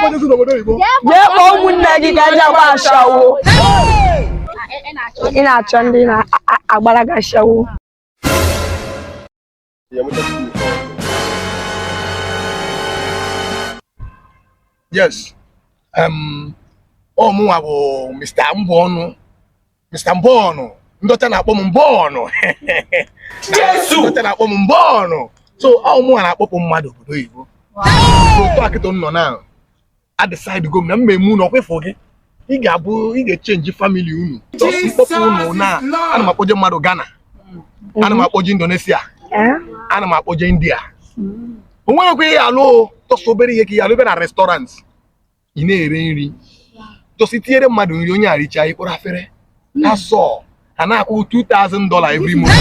Akpọjezi n'obodo oyibo. Jee kpọọ ụmụnne gị ka eje agba ashawo. Ị na-achọ ndị na-agbara gị ashawo. Yes. Ọ mụnwa bụ Mr. Mbọnụ. Mr. Mbọnụ. Ndị ọcha na-akpọ m Mbọnụ. Jesu! Ndị ọcha na-akpọ m Mbọnụ. So ọ mụnwa na-akpọpụ mmadụ obodo oyibo. So otu a kịta m nọ na a decide go m na mmemme unu ọkwa ịfụ gị ị ga-abụ ị ga-echange family unu. Just mkpọpụ unu na ana m akpọje mmadụ Ghana, ana m akpọje Indonesia, ana m akpọje India. O nweghịkwa ihe alụ, just obere ihe ka ihe alụ ebe na restaurant ị na-ere nri, just tinyere mmadụ nri, onye aricha ịkpụrụ afere asọ ha na-akwụ $2000 every month.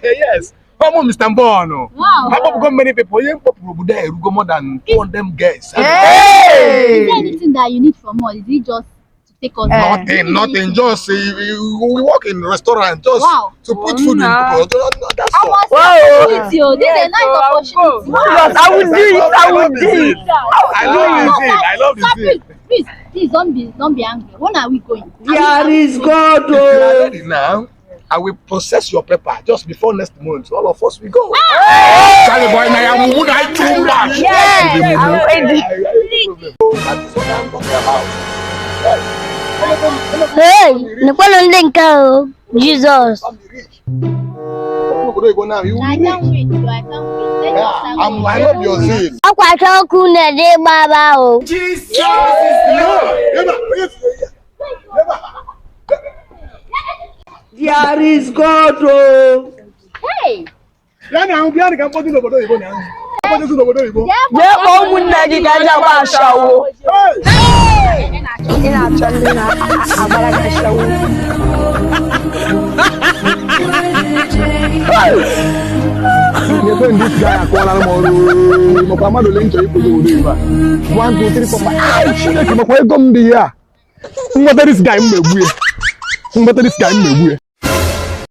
Yes, ọ mụ Mr. Mbọnụ. Akpọpụgo many people. Onye mkpọpụrụ obodo a erugo more than 200 guests. Hey! Is there anything that you need from us? Is it just to take us? Nothing, nothing. Just we work in restaurant, just to put food in people. That's all. Wow. Opportunity, oh. This is a nice opportunity. Yes, I will do it. I will do it. I love this thing. I love this thing. Please, please, don't be angry. When are we going? There is God. If you are ready now, I will process your paper just before next month. All of us we go. Charlie boy, now I'm moving too much. Yes, I'm ready. That is what I'm talking about. Yes. Hey, nekwanụ ndị nke ahụ, Jizọs. I'm rich. Obodo oyibo now, you I will can't rich. wait. I can't wait. Let's Yeah, just start I love your zeal. Ọkwa chọọ unu dị gbaba o. Jesus is Lord. There is God. Oh. Hey! Bịa na ahụ, bịa ka mkpọtụ n'obodo oyibo na ahụ. Mkpọtụ n'obodo oyibo. Jee kpọọ ụmụnne gị ka eje agba ashawo. Hey! Ị na-achọ ndị na-agbara gị ashawo. Nyekwe ndị guy akọwala m ọrụ makwa mmadụ ole m chọrọ ịkpọje obodo oyibo a. 1 2 3 4 5. Ai, Chineke, makwa ego m dị ya. Nweta this guy, m megbu ya. Nweta this guy, m megbu ya.